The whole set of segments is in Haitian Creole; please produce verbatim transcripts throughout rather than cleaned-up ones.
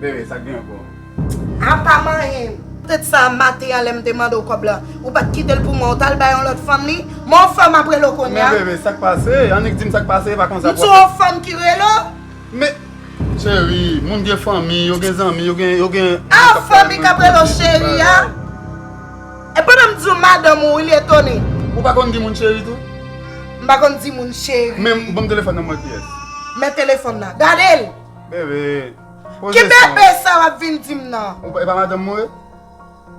Bebe, sa k gen ankò? Apa manyen m. Poutèt sa, maten an, lè m te mande w kòb la, ou pa t kite l pou mwen, ou t al bay yon lòt fanm li? Men yon fanm ap rele w kounye a. Men bebe, sa k pase? Annik di m sa k pase, e pa konsa. M se yon fanm ki rele w? Men, cheri, moun gen fanmi, yo gen zanmi, yo gen, yo gen. A, fanmi k ap rele w cheri a? E pandan m di w madanm ou, li etone. Ou pa konn di moun cheri tou? M pa konn di moun cheri. Men, ban m telefòn nan, mwen kiyès. Men telefòn nan. Gade l. Bebe, poze san. Ki bebe sa w ap vin di m nan? Ou pa, e pa madanm mwen ye?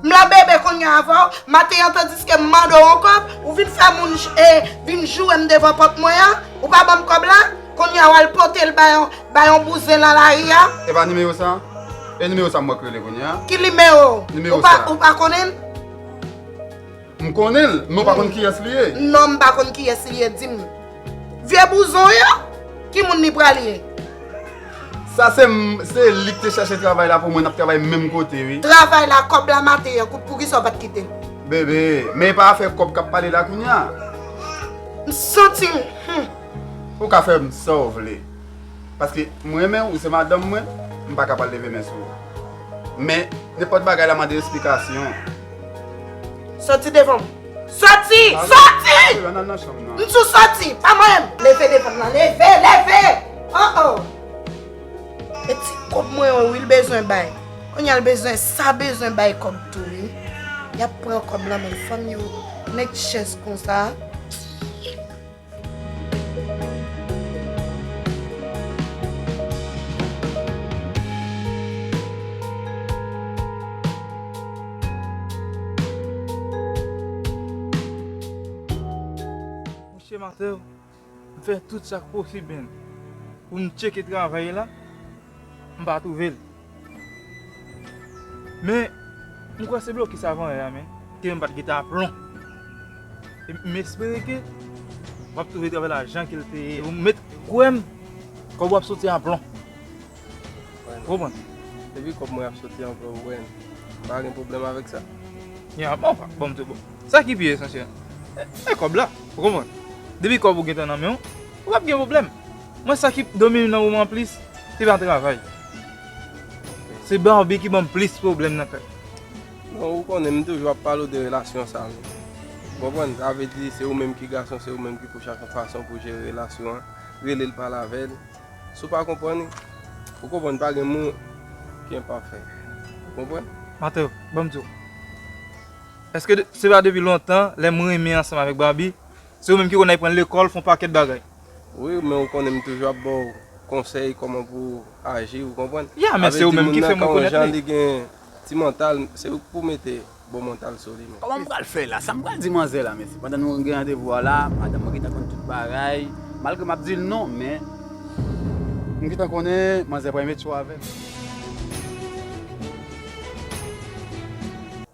M la bebe kounye a avè w, maten an tandiske m mande w yon kòb, ou vin fè moun j-, e, vin joure m devan pòt mwen an, ou pa ban m kòb la, kounye a w al pote l bay yon, bay yon bouzen nan lari a. E pa nimewo sa? E nimewo sa m wè k rele kounye a? Ki nimewo? Nimewo sa. Ou pa, ou pa konnen l? M konnen l, men w pa konn kiyès li ye. Non, m pa konn kiyès li ye, di m. Vye bouzon yo, ki moun li pral ye? Sa se m, se li k te chache travay la pou mwen, n ap travay menm kote, wi. Travay la, kòb la maten an, kout, poukisa w pa t kite l? Bebe, men e pa afè kòb k ap pale la kounye a. M santi m, hmm. Ou ka fè m sa w vle. Paske m renmen w, ou se madanm mwen, m pa ka pral leve men sou ou. Men, nenpòt bagay la mande esplikasyon. Sòti devan m. Sòti! Sòti! Al nan chanm nan. M di w sòti! Pa manyen m! Leve devan m nan, leve, leve! Oh, oh! E ti kòb mwen yo, wi, l bezwen bay. Kounye a l bezwen, sa bezwen bay kòb tou, wi. Y ap pran kòb nan men fanm yo, nèg chèz konsa. Monchè Mateo, m fè tout sa k posib, men pou m tcheke travay la, m pa twouve l. Men, m kwè se blokis avan yè a, men, ke m pa t gentan aplon. E m espere ke w ap twouve travay la jan ke l te ye. Ou mèt kwè m, kòb ou ap soti aplon. Ou konprann? Depi kòb mwen ap soti aplon, ou konprann. M pa gen pwoblèm avèk sa. Ya, bon, bon, m di w, bon. Sa ki pi esansyèl, e, e kòb la, ou konprann? Depi kòb ou gentan nan men w, ou p ap gen pwoblèm. Mwen, sa ki domine m nan moman an plis, se pa travay. Se Barbie ki ban m plis pwoblèm nan kay. Non, ou konnen, m toujou ap pale w de relasyon sa, men. Ou konprann? Sa vle di, se ou menm ki gason, se ou menm ki pou chache yon fason pou jere relasyon an. Rele l, pale avè l. Si w pa konprann, ou konprann, pa gen moun ki enpafè. Ou konprann? Mateo, ban m di w. Èske de-, se pa depi lontan, lè m renmen ansanm avèk Barbie, se ou menm ki konn al pran l lekòl, fè yon pakèt bagay? Wi, men ou konnen m toujou ap ba w konsèy kòman pou w aji, ou konprann? Ya, men se ou menm ki fè m rekonèt li. Li gen ti mantal, se ou k pou mete bon mantal sou li, men. Kòman m pral fè la? Sa m pral di manzè la, mesye? Pandan nou gen randevou a la, madanm mwen gentan konn tout bagay. Malgre m ap di l non, men m gentan konnen manzè pral mete cho avè m.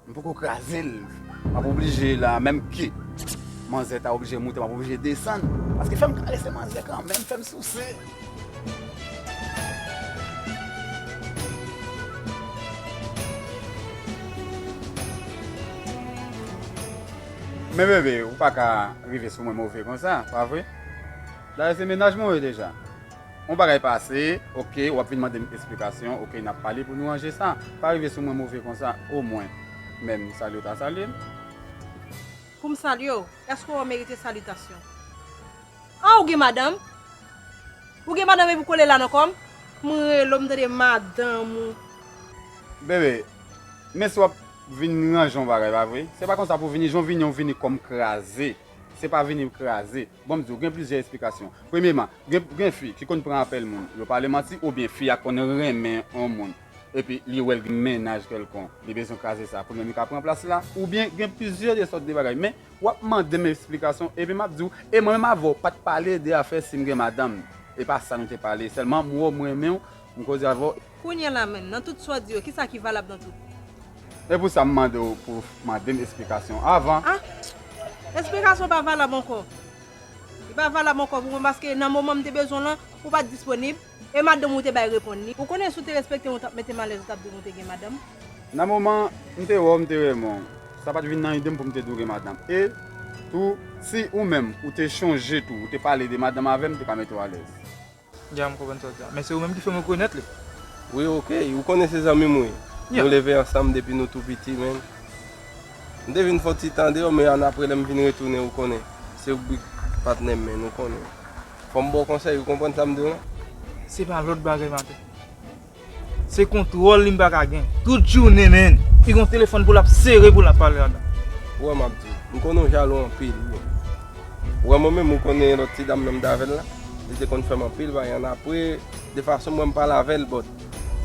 M poko kraze l. M ap oblije la, menm ke manzè ta oblije moute, m ap oblije desann. Paske fè m karese manzè kanmenm, fè m souse. Men bebe, ou pa ka rive sou mwen move konsa, pa vre? Dayè se mennaj mwen w ye deja. Yon bagay pase, oke, w ap vin mande m esplikasyon, oke, n ap pale pou nou ranje sa. Pa rive sou mwen move konsa, omwen, menm salye w ta salye m. Pou m salye w, èske w merite salitasyon? Ah, ou gen madanm? Ou gen madanm epi w kole la nan kò m? M rele w, m tande madanm ou. Bebe, men si w ap vin ranje yon bagay, pa vre? Se pa konsa pou vini, jan w vini, w vini kò m kraze. Se pa vini kraze. Bon, m di w, gen plizyè esplikasyon. Premyeman, gen, gen fi ki konn pran apèl moun, yo pale manti, oubyen fi a konn renmen yon moun, epi li wè l gen mennaj kèlkonk, li bezwen kraze sa pou l menm li ka pran plas la, oubyen gen plizyè de sòt de bagay. Men, w ap mande m esplikasyon, epi m ap di w, e mwen menm avè w pa t pale de afè si m gen madanm. E pa sa nou te pale, sèlman m wè w, m renmen w, m koze avè w. Kounye a la menm, nan tout sa w di yo, kisa ki valab nan tout? E pou sa m mande w pou w mande m esplikasyon avan. Ah! Esplikasyon pa valab ankò. Li pa valab ankò pou mwen paske nan moman m te bezwen w lan, ou pa t disponib. E madanm ou te bay reponn li. Ou konnen si w te respekte m, ou t ap mete m alèz, ou t ap di m ou te gen madanm. Nan moman m te wè w, m te renmen w, sa pa t vin nan ide m pou m te di w gen madanm. E tou, si ou menm, ou te chonje tou, ou te pale de madanm avè m, m te ka mete w alèz. Ya, m konprann sa w di a. Men se ou menm ki fè m rekonèt li. Wi, ok, ou konnen se zanmi m, wi. Yeah. Nou leve ansanm depi nou tou piti, men. M te vin fè yon ti tan deyò, men annapre, lè m vin retounen, ou konnen. Se ou k big patnè m, men, ou konnen. Fò m ba w konsèy, ou konprann sa m di w lan? Se pa lòt bagay, maten. Se kontwòl li m pa ka gen. Tout jounen, men. Li gon telefòn pou l ap sere pou l ap pale ladan. Ou wè m ap di w. M konnen w jalou anpil, wi. Ou wè mwen menm, ou konnen lòt ti dam nan m t avè l la? Li te konn fè m anpil bagay. Annapre, de fason mwen m pale avè l, but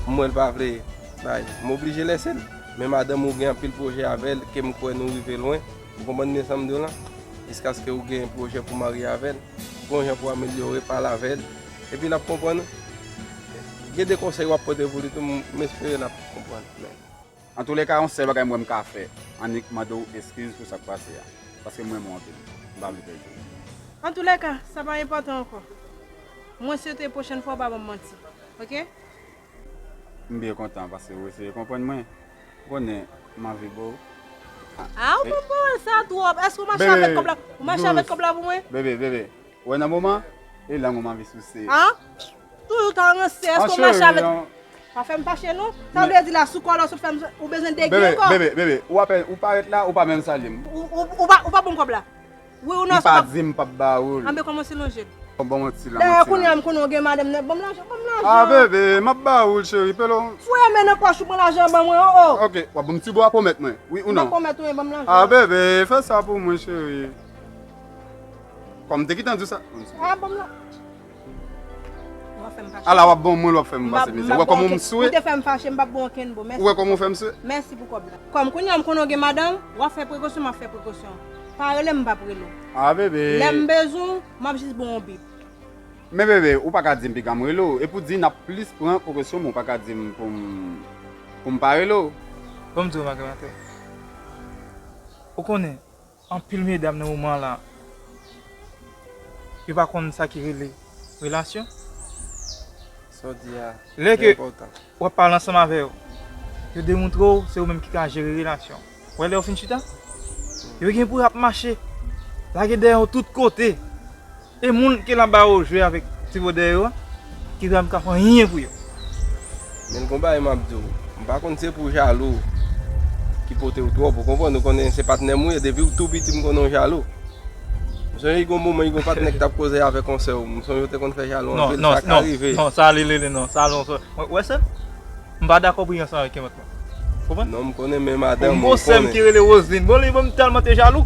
m wè l pa vle bay. M oblije lèse l. Men madanm ou gen anpil pwojè avè l, ke m kwè nou rive lwen. Ou konprann byen sa m di w lan? Jiskaske ou gen pwojè pou marye avè l, ou gon jan pou amelyore, pale avè l. Epi l ap konprann ou. Gen de konsèy w ap pote pou li tou, m, m espere l ap konprann. Men. Antouleka, yon sèl bagay m wè m ka fè, annik mande w eskiz pou sa k pase a. Paske m renmen w anpil. M pa vle pèdi w. Antouleka, sa pa enpòtan ankò. Mwen swete pwochèn fwa w pa ban m manti. Oke? M byen kontan paske ou eseye konprann mwen. Ou konnen, m anvi ba w. A, ou konn pawòl sa twòp. Èske ou mache avèk kòb la? Ou mache avèk kòb la pou mwen? Bebe, bebe. Ou wè nan moman, e lang ou m anvi souse. A? Toujou ta ranse. Èske ou mache avèk. Pa fè m fache non. Sa vle di la, sou kò la, ou sot fè m, ou bezwen degre ankò. Bebe, bebe, bebe. Ou apèn, ou parèt la, ou pa menm salye m. Ou, ou, ou pa, ou pa ban m kòb la. Wi ou non. Ou pa di m p ap ba ou l. Anben kòmanse lonje l. Bon, bon, ti la, dayè, kounye a m konnen w gen madanm nèt. Ban m lajan, ban m lajan. A, bebe, m ap ba ou l, cheri, pelo. Foure men nan pòch ou, pran lajan an ban mwen, o, o. Ok, w ap ban m ti bo a pwomèt mwen. Wi ou non? M pa pwomèt ou, ban m lajan. A, bebe, fè sa pou mwen, cheri. Kòm m te gentan di w sa. A, ban m la. W ap fè m fache. Ala, w ap ban mwen, w ap fè m pase mizè. Ou wè kòman m swe? Ou te fè m fache, m p ap ba w okenn bo. Mèsi. Ou wè kòman w fè m swe? Mèsi pou kòb la. Kòm kounye a m konnen w gen madanm, w ap fè prekosyon, m ap fè prekosyon. Pa rele m, m p ap rele w. A, bebe. Lè m bezwen w, m ap jis ba w yon bip. Men bebe, ou pa ka di m piga m rele w. Epi w di n ap plis pran prekosyon, men ou pa ka di m pou m, pou m pa rele w. Ban m di w, Maten, Maten. Ou konnen, anpil medam nan moman la, yo pa konn sa ki rele relasyon. Sa w di a, lè ke w ap pale ansanm avè yo, yo demontre w se ou menm ki ka jere relasyon. Ou wè lè yo fin chita, yo gen pou y ap mache, lage dèyè yo tout kote. E moun ki la ba yo jwe avèk ti bò dèyè yo a, ki pa ka fè anyen pou yo. Men gon bagay m ap di w, m pa konn se pou jalou ki pote w twòp, ou konprann, ou konnen se patnè m ou ye, depi w tou piti m konnen w jalou. M sonje gon moman, gon patnè ki t ap koze avèk yon sè w, m sonje w te konn fè jalou anpil, sa ka rive. Non, non, sa li rele non, sa non, sa, wè sè m, m pa dakò pou y ansanm avèk yon lòt moun. Konprann? Non, m konnen, men madanm ou, m konnen. Yon sè m ki rele Roseline, bon, li, bon, m tèlman te jalou,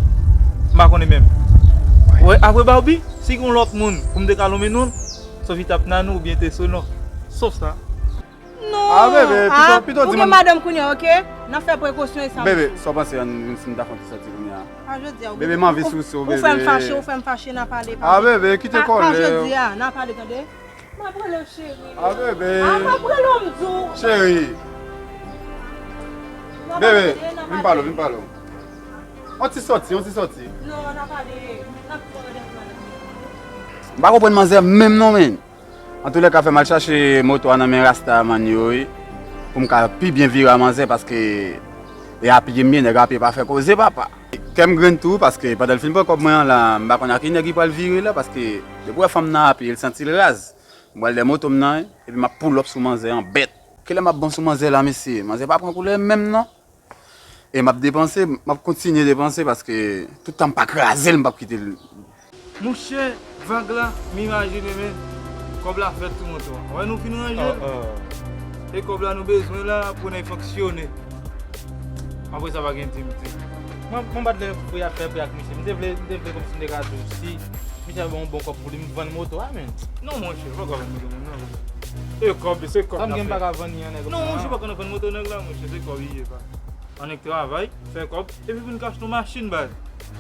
m pa konnen menm. Wè, apre Barbie, si gon lòt moun pou m te ka lonmen non l, Sophie t ap nan nou oubyen te sou non. Sof sa. Non. A, bebe, pito, pito di mwen. Ou gen madanm kounye a, oke? N ap fè prekosyon e sa. Bebe, sa w panse, ann, si m ta fè yon ti sòti kounye a? A, jodi a, bebe, m anvi souse w, bebe. Ou fè m fache, ou fè m fache, n a pale, pale. A, bebe, kite kòlè. Pa jodi a, n a pale, tande? M ap rele w cheri. A, bebe. A, m ap rele w, m di w. Cheri. Bebe, vin pale w, vin pale w. On ti sòti, on ti sòti. Non, n a pale, n ap pran randevou. M pa konprann manzè menm non, men. Antoulèka, fè m al chache moto a nan men rasta man yo, wi, pou m ka pi byen vire a manzè, paske e a pye m ye, nèg a pye pa fè koze, papa. Kè m grenn tou, paske pandan l fin pran kòb mwen an la, m pa konn a ki nèg li pral vire la, paske depi w wè fanm nan a pye, l santi l raz. M pral dèyè moto m nan, epi m ap pull up sou manzè an bèt. Kilè m ap bon sou manzè la, mesye? Manzè pa pran koulè menm non. E m ap depanse, m ap kontinye depanse paske tout tan m pa kraze l, m p ap kite l. Monchè, vag la, m imajine, men kòb la fèt sou moto a. Wè nou fin ranje l. E kòb la nou bezwen la pou n fonksyone. Apre sa pa gen di m di. Mwen, mwen pa t lè pou y ap fè pri ak misye. M te vle, m te vle kòmsi m te ka di w si misye ap ban yon bon kòb pou li, m vann moto a, men. Non, monchè, ou pa ka vann moto moun nan. E kòb, se kòb. Sa m gen m pa ka vann li an nèg. Non, monchè, ou pa ka vann moto nèg la, monchè, se kòb li ye, pa. Annik travay, fè kòb, epi pou n ka achte yon machin, baz.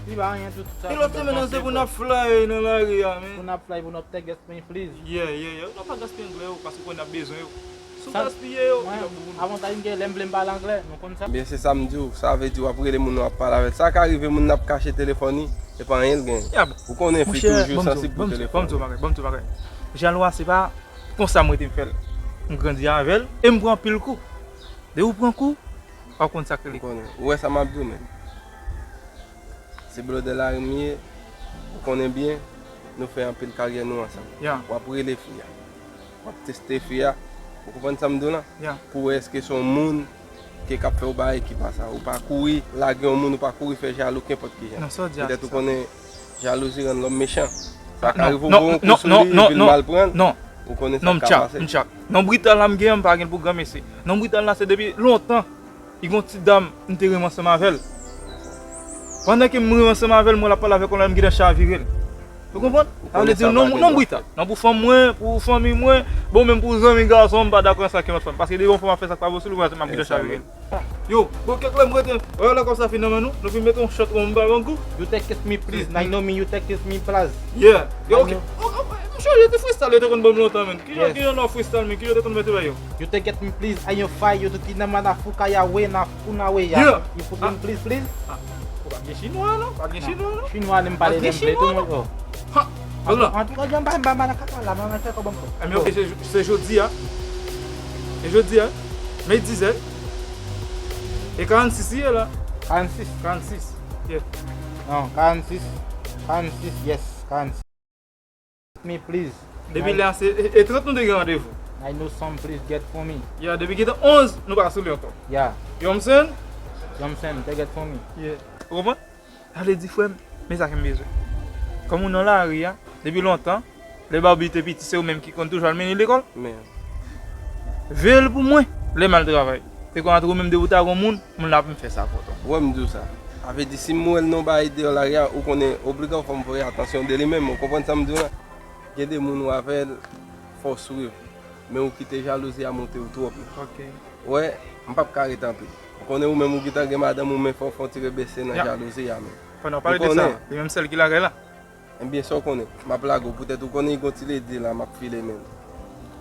Li pa anyen tou, tout sa. E lòt semèn nan, se pou n ap fly nan lari a, men. Pou n ap fly, pou n ap tèk gaspiyen, please. Yeah, yeah, yeah. Non, pa gaspiyen anglè yo, paske ou konn n ap bezwen yo. Si w gaspiye yo, li p ap bon pou nou. Avantaj m gen, lè m vle m pale anglè, nou konn sa. Byen, se sa m di w, sa vle di w ap rele moun w ap pale avè l. Sa ka rive moun nan ap kache telefòn li, e pa anyen l gen. Ou konnen fi toujou sansib pou telefòn. Monchè, ban m di w, ban m di w bagay, ban m di w bagay. Jalou a, se pa konsa m rete m fè l. M grandi avè l, e m pran anpil kou. Depi w pran kou, w ap konn sa k rele. Ou konnen. Ou wè sa m ap di w, men. Se blòdè lari m ye, ou konnen byen, nou fè anpil karyè nou ansanm. W ap rele fi a. W ap teste fi a. Ou konprann sa m di w lan? Pou wè èske se yon moun ke k ap fè w bagay ki pa sa. Ou pa kouri lage yon moun, ou pa kouri fè jalou kenpòt ki jan. Petèt ou konnen jalouzi rann lòm mechan. Sa ka rive ou voye yon kou sou li, epi l mal pran l. Ou konnen sa k ka pase. Non, Brital la m gen an, m pa gen l pou granmesi. Non, Brital la se depi lontan. Li gon ti dam m te renmen ansanm avè l. Pandan ke m renmen ansanm avè l, m wè l ap pale avèk yon lòt, m gentan chavire l. Ou konprann? Sa vle di non, non Brital. Non pou fanm mwen, pou fanmi mwen, bon, menm pou zanmi gason, m pa dakò nan sa ke lòt fanm. Paske depi yon fanm ap fè sa k pa bon sou li, m ap gentan chavire l. Yo, bon, kèk lè m rete, wè lè kòb sa fin nan men nou, nou vin mete yon shot rum ba Bangou. You take kiss me please, Nainomi, you take kiss me please. Yeah, yo, ok. M chanje ti freestyle yo te konn ban m lontan, men. Kijan, kijan nan freestyle, men? Kijan yo te konn mete bagay yo? You take get me please, I on fire, you took in a man, a fuka ya way, na funa way ya. Yeah. You put in please, please. Ah, pa gen chinwa, non? Pa gen chinwa, non? Chinwa, nem pale dem vle, tout moun. Ha! Antouka, jan ba, ba, ba, kaka la, ba, ba, kaka, ban m. Eh, men ok, se, se jodi a. Se jodi a. Men dizè. E karannsis ye la. Karannsis. Karannsis. Yeah. Non, karannsis. Karannsis, yes, karannsis. Me, please. Depi lè a se e, e trant nou te gen randevou. I know some, please get for me. Ya, depi gentan onz, nou pa sou li ankò. Ya. You know what I'm saying? You know what I'm saying? Te get for me. Yeah. Ou konprann? Sa vle di, frè m, men sa ke m bezwen. Kòm ou nan lari a, depi lontan, lè Barbie te piti, se ou menm ki konn toujou al mennen l lekòl. Men. Veye l pou mwen, lè m al travay. Se konn antre ou menm de ou ta gon moun, moun la ap vin fè sa pou ou. Wè m di w sa. Sa vle di, si m wè l nan yon bagay deyò lari a, ou konnen obliga fò m voye atansyon de li menm, ou konprann sa m di w la? Gen de moun ou avè l, fò w swiv. Men ou kite jalouzi a monte w twòp. Ok. Wè, m p ap ka ret anpil. Ou konnen ou menm ou gentan gen madanm ou, men fò w fè yon ti rebese nan jalouzi a, men. Fò nou pale de sa. Li menm sèl ki lakay la. Ebyen, sa w konnen, m ap lage w. Poutèt ou konnen li gon ti ledi la, m ap file men.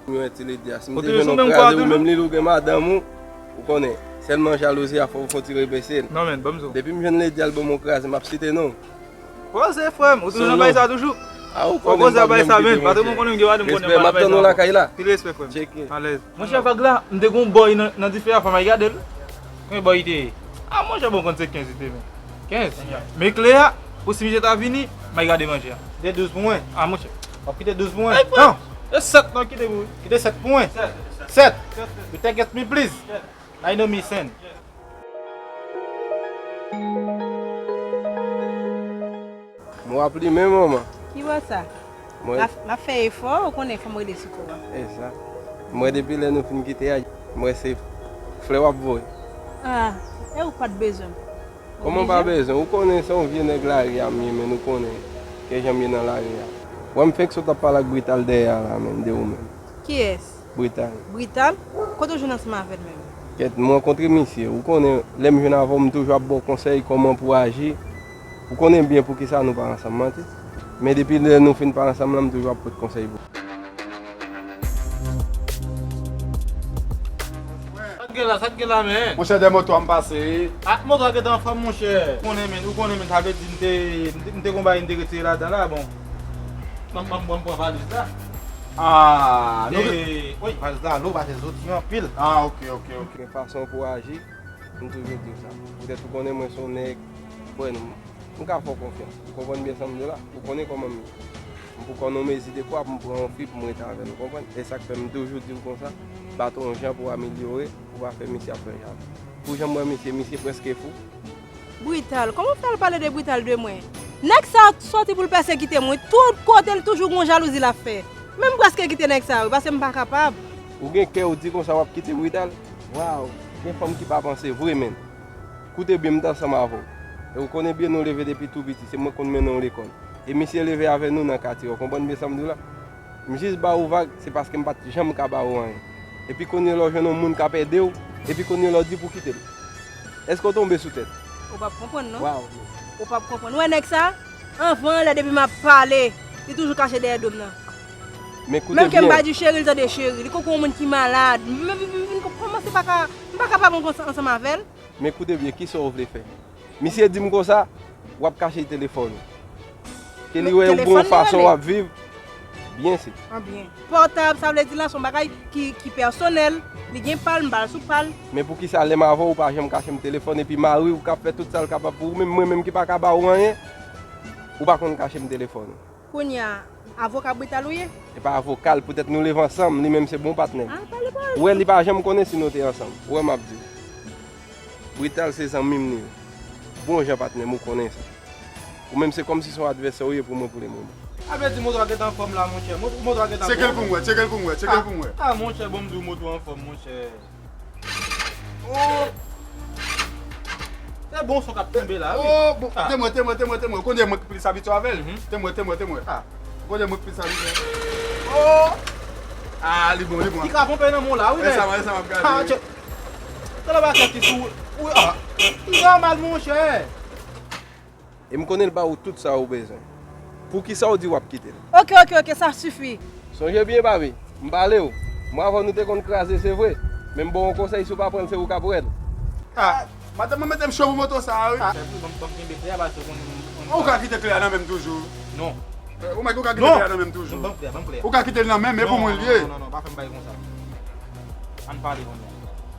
M yon ti ledi a. Si m te jwenn yon kraze, ou menm li, ou gen madanm ou, ou konnen. Sèlman jalouzi a fò w fè yon ti rebese l. Non, men, ban m di w. Depi m jwenn ledi a, l ban m yon kraze, m ap site non w. Poze, frè m, ou toujou nan bagay sa toujou? Ah, ou konnen m p ap menm kite, monchè. Respè, m ap tann ou lakay la. Pil respè, frè m. Tcheke. Alèz. Monchè, vag la, m te gon bòy nan, nan dife a, fò m al gade l. Konbyen bòy li te ye? Ah, monchè, bon, konn se kenz li te ye, men. Kenz? Men kle a, pou si misye ta vini, m al gade manje a. Kite douz pou mwen. Ah, monchè. W ap kite douz pou mwen? Non. E sèt non, kite pou. Kite sèt pou mwen. Sèt. You take it me, please. Nainomi send. M w ap limen, manman. Ki bò sa? M ap, m ap fè efò, ou konnen fò m rele sou kò a. E sa. M wè depi lè nou fin kite a, m wè se flè w ap voye. Ah, e ou k pa t bezwen m? Kòman pa bezwen? Ou konnen se yon vye nèg lari a m ye, men ou konnen ke jan m ye nan lari a. Wè m fenk sot ap pale ak Brital dèyè a la, men, de ou menm. Kiyès? Brital. Brital? Kote w jwenn ansanm avè l menm? Kèt, m rankontre misye. Ou konnen, lè m jwenn avè w, m toujou ap ba w konsèy kòman pou w aji. Ou konnen byen poukisa nou pa ansanm, manti. Men depi lè nou fin pa ansanm lan, m toujou ap pot konsèy pou ou. Sa k gen la, sa k gen la, men? Monchè, dèyè moto a m pase. Ah, moto a gentan anfòm, monchè. Ou konnen, men, ou konnen, men, sa vle di m te, m te, m te gon bagay m te retire ladan la, bon. Ban m, ban m, ban m pran valiz la. Ah, nou... Eh, wi, valiz la lou, pase zoti anpil. Ah, ok, ok, ok. Gen fason pou w aji, m toujou di w sa. Poutèt ou konnen mwen se yon nèg, bon, m ka fè w konfyans. Ou konprann byen sa m di w la? Ou konnen kòman m ye. M poko nan yon mezi de kwa pou m pran yon fi pou m rete avè l, ou konprann? E sa k fè m toujou di w konsa, bat yon jan pou w amelyore, pou w pa fè misye ap fè jalou. Pou jan m wè misye, misye prèske fou. Brital, kòman w fè al pale de Brital de mwen? Nèg sa sòti pou l pèsekite m, wi. Tout kote l toujou gon jalouzi l ap fè. Men m prèske kite nèg sa, wi, paske m pa kapab. Ou gen kè w di konsa w ap kite Brital? Waw, gen fanm ki pa panse vre, menn. Koute byen, m t ansanm avè w. E ou konnen byen nou leve depi tou piti, se mwen k konn mennen w lekòl. E misye leve avè nou nan katye, ou konprann byen sa m di w la? M jis ba ou vag, se paske m pa t janm ka ba ou anyen. Epi kounye a lè w jwenn yon moun k ap ede w, epi kounye a lè w di pou kite l. Èske w tonbe sou tèt? Ou p ap konprann, non. Waw. Ou p ap konprann. Ou wè nèg sa? Anvan, lè depi m ap pale, li toujou kache dèyè do m nan. Men koute byen. Menm ke m pa di cheri, li tande cheri. Li konprann yon moun ki malad. M, m, m, m, m kòmanse pa ka, m pa ka pa bon konsa ansanm avè l. Men koute byen, kisa w vle fè? Misye di m konsa, w ap kache telefòn ou. Ke li wè ou gon fason w ap viv, byen se. An byen. Pòtab, sa vle di la, se yon bagay ki, ki pèsonèl. Li gen pa l, m pa al sou pa l. Men poukisa lè m avè w, ou pa janm kache m telefòn, epi mari w k ap fè tout sa l kapab pou ou, menm mwen menm ki pa ka ba ou anyen, ou pa konn kache m telefòn ou? Kounye a, avoka Brital ou ye? E pa avoka l, poutèt nou leve ansanm, li menm se bon patnè m. Ah, pa Ou wè, li pa janm konnen si nou te ansanm. Ou wè, m ap di w. Brital se zanmi m li ye. Bon jan patnè m, ou konnen sa. Ou menm, se kòmsi se yon advèsè ou ye pou mwen pou le moman. A vle di moto a gentan anfòm la, monchè. Moto, moto a gentan anfòm. Tcheke l pou m wè, tcheke l pou m wè, tcheke l pou m wè. Ah, monchè, bon, m di w moto anfòm, monchè. Oh! Se bon son k ap tonbe la, wi. Oh, bon, temwen, temwen, temwen, temwen. Ou konnen mwen ki plis abitye avè l. Temwen, temwen, temwen. Ah. Ou konnen mwen ki plis abitye avè l. Oh! Ah, li bon, li bon. Li ka ponpe nan men w la, wi, men. E sa, e sa m ap gade. Ah, tchè. Talè w a soti sou, wi, ah. Li nòmal, monchè. E m konnen l ba ou tout sa ou bezwen. Poukisa ou di w ap kite l? Ok, ok, ok, sa sifi. Sonje byen, papi. M pale w. Mwen avè w nou te konn kraze, se vre. Men m ba w yon konsèy, si w pa pran l, se ou k ap rèd. Ah, madanm mwen mete m cho pou moto sa a, wi. Ah, ban m, ban m kenbe kle a, paske ou konn, ou ka kite kle a nan men m toujou. Non. Eh, ou mèt, ou ka kite kle a nan men m toujou. Non, ban m kle a, ban m kle a. Ou ka kite l nan men m, men pou mwen l ye. Non, non, non, non, pa fè m bagay konsa. Ann pale kounye a.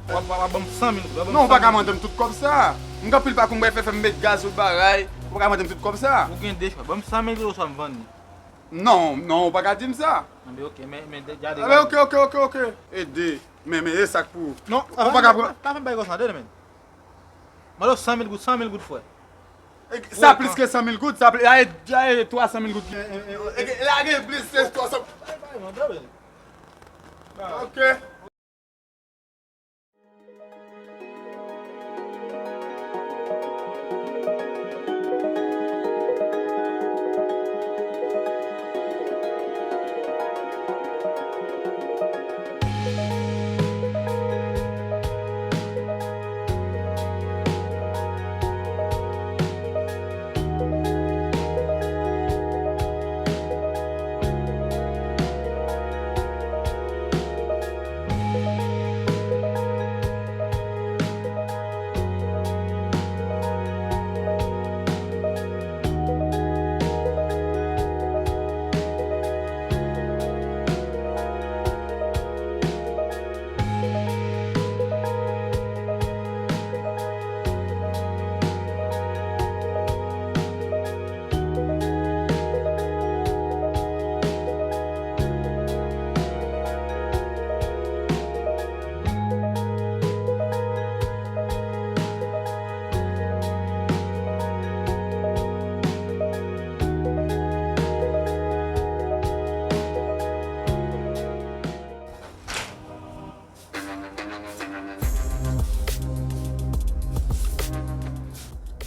W ap, w ap ban m san mil goud, w ap ban m san mil goud. Non, ou pa ka mande m tout kòb sa. M gen anpil pakou m pral fè, fè m met gaz, tout bagay. Ou pa ka mande m tout kòb sa. Ou gen de chwa. Ban m san mil goud oswa m vann li. Non, non, ou pa ka di m sa. Anben, ok, men, men, de, gade, gade. Anben, ok, ok, ok, ok. Ede. Men, men, e sa k pou ou. Non, ou pa ka pran. Pa fè m bagay konsa, tande, men. Mande w san mil goud, san mil goud, frè. E, sa plis ke san mil goud, sa plis, la e, la e twa san mil goud. E, e, e, e, la gen plis ke twa san. Bay, bay, non, tande. Ok.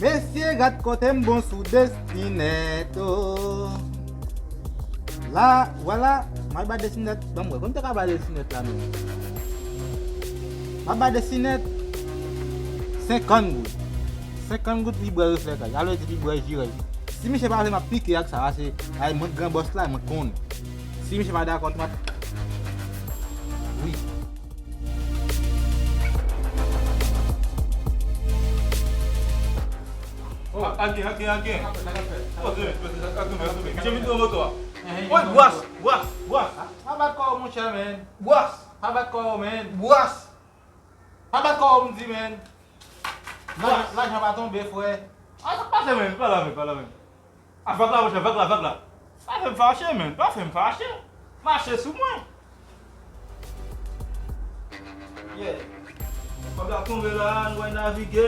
Mesye, gad kote m bon sou Destinèt, oh. La, vwala, m al ba Destinèt, ban m wè, konbyen m te ka ba Destinèt la menm? M ap ba Destinèt senkant goud. Senkant goud pou li bwè reflèk la. Sa vle di pou li bwè jirèy. Si misye pa vle m ap pike ak sa, se, ay, mwen gran bòs la, mwen konnen. Si misye pa dakò, m ap, wi. Oh, al gen, al gen, al gen. Oh, trè byen, trè byen, al gen, al gen. Misye vin pran moto a. Woy, bwas, bwas, bwas. Pa bat kò w, monchè, men. Bwas. Pa bat kò w, men. Bwas. Pa bat kò w, m di, men. Lajan, lajan pa tonbe, frè. A, sa k pase, men? Pa la, men, pa la, men. A, vag la, monchè, vag la, vag la. Pa fè m fache, men. Pa fè m fache. Mache sou mwen. Yeah. Kòb la tonbe la, nou pral navige.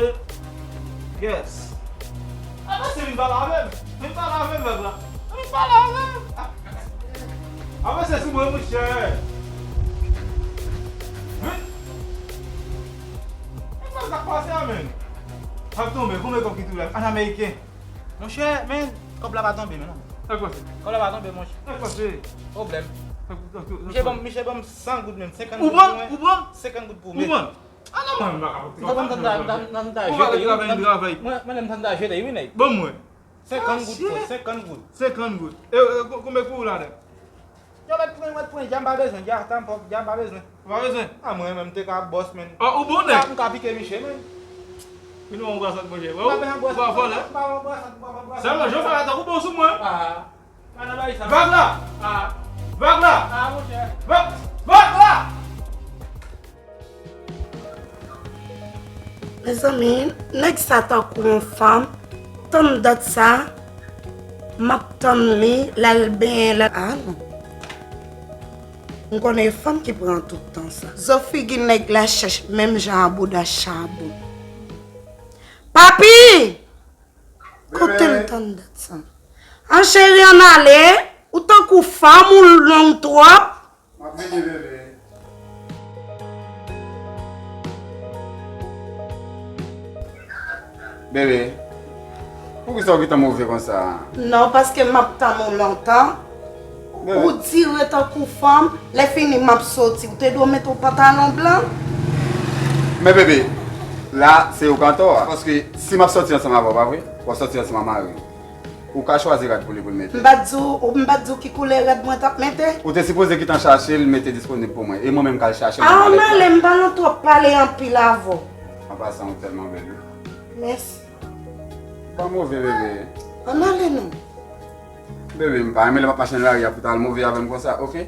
Yes. A, men se vin pale avè m. Vin pale avè m, vag la. Vin pale avè m. Avanse sou mwen, monchè. Men, men sa k pase a, men? Ap tonbe, konbyen kòb ki tou la? An ameriken. Monchè, men, kòb la pa tonbe, men, non. Sa k pase? Kòb la pa tonbe, monchè. Sa k pase? Pwoblèm. Misye ban m, misye ban m san goud menm, senkant goud pou mwen. Ou pran? Ou pran? Senkant goud pou mwen. Ou pran? A non, mwen, m pa ka pran. Ou pa konn tande, m ta, m ta, m ta jete wi. Ou pa travay, travay. Mwen, mwen, m ta, m ta jete wi, nèg. Ban mwen. Senkant goud, frè, senkant goud. Senkant goud. E, e, ko-, konbyen pou ou ladan? Yo, mèt pran, mèt pran, dja m pa bezwen, dja, tanpò, dja m pa bezwen. Ou pa bezwen? A, mwen menm, m te ka bòs, men. A, ou bon nèg. M ka, m ka pike misye, men. Vin wè yon bwasant, monchè. M pa bezwen bwasant, m pa bezwen bwasant, m pa bezwen bwasant. Sèlman, jan w fè la, tankou bon sou mwen. A. Pa nan bagay sa. Vag la! A. Vag la! A, monchè. Vag, vag la! Mezanmi, nèg sa tankou yon fanm. Tann dat sa, m ap tann li, l al benyen, l al, a non. M konnen e fanm ki pran tout tan sa. Zo figi nèg la chèch menm jan a bouda chabon. Papi! Kote l tann dat sa? An cheri, ann ale. Ou tankou fanm, ou long twòp. M ap vini, bebe. Bebe, poukisa w gentan move konsa? Non, paske m ap tann ou lontan. Bebe. Ou dire tankou fanm, lè fini m ap soti. Ou te dwe mete yon pantalon blan. Men bebe, la, se ou k antò a. Paske si m ap soti ansanm avè w, pa vre? W ap soti ansanm ak mari w. Ou ka chwazi rad pou li pou l mete. M pa t di w, m pa t di w ki koulè rad mwen t ap mete? Ou te sipoze gentan chache l, mete disponib pou mwen. E mwen menm k al chache l nan malèt la. Ann ale, m pa nan twòp pale anpil avè w. An pasan, ou tèlman bèl, wi. Mèsi. Ou pa move, bebe. Ann ale non. Bebe, m pa renmen lè m ap mache nan lari a pou w ta al move avè m konsa, oke?